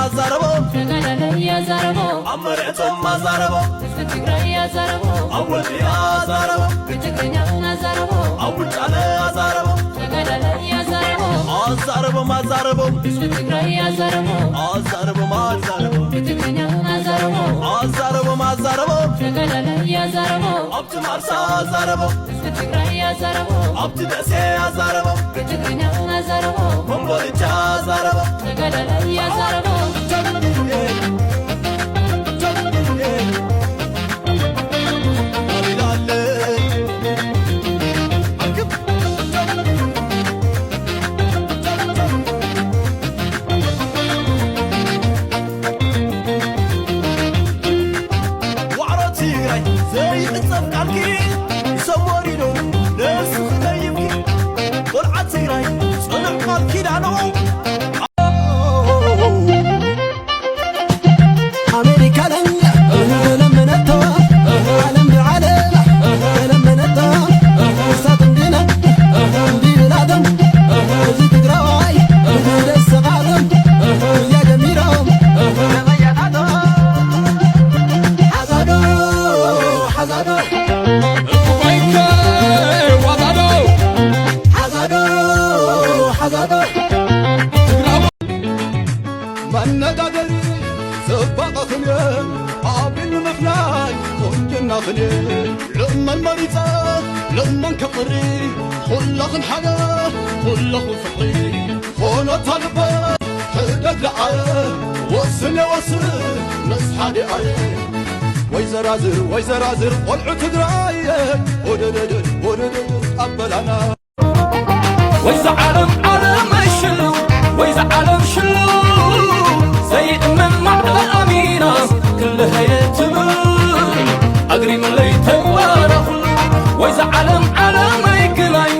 ኣዛረቦ ተጋዳላይ ኣዛረቦ ኣብ መሬቶም ኣዛረቦ ህዝቢ ትግራይ ኣዛረቦ ኣብ ወልዲያ ኣዛረቦ ብትግርኛ ኣዛረቦ ኣብ ውጫለ ኣዛረቦ ተጋዳላይ ኣዛረቦ ኣዛረቦም ኣዛረቦም ህዝቢ ትግራይ ኣዛረቦ ኣዛረቦም ኣዛረቦም ብትግርኛ ኣዛረቦ ኣዛረቦም ኣዛረቦም ተጋዳላይ ኣዛረቦ ኣብቲ ማርሳ ኣዛረቦ ህዝቢ ትግራይ ኣዛረቦ ኣብቲ ደሴ ኣዛረቦ ብትግርኛ ኣዛረቦ ኮምቦልቻ ኣዛረቦ ተጋዳላይ ኣዛረቦ ዋዕሮ ትግራይ ዘይሕጸብ ቃልኪ ይሰወር ኢሉ ነብስኺ ጠይብኪ ቆልዓ ትግራይ ጽኑዕ ቃል ኪዳኑ ኣሜሪካ ለኛ ተለመነቶ ዓለም ብዓለም ተለመነቶ እሳት እንዲና እንዲብላቶም እዚ ትግራዋይ ደሰቃሎም እያ ጀሚሮም ሓዛዶ ሓዛዶ ሓዛዶ ሓዛዶ መነጋገሪ ጽባቐኽን ኣብን ምፍላይ ቁንጅናኽን ልእመን መሪጸ ልእመን ከቕሪ ኩላኽን ሓደ ኩላኹ ፍቕሪ ኾኖታ ልበ ሕደግ ደኣ ወስን የወስን ምስ ሓዲኣይ ወይ ዘራዝር ወይ ዘራዝር ቆልዑ ትግራይ ወደደደ ወደደደ ኣበላና ወይ ዝዓለም ዓለመይ ሽሉ ወይ ዝዓለም ሽሉ ዘይእመን ማዕበል ኣሚና ክልሀየ ትብል ኣግሪምለይ ተግባራ ኩሉ ወይ ዝዓለም ዓለመይ ግናይ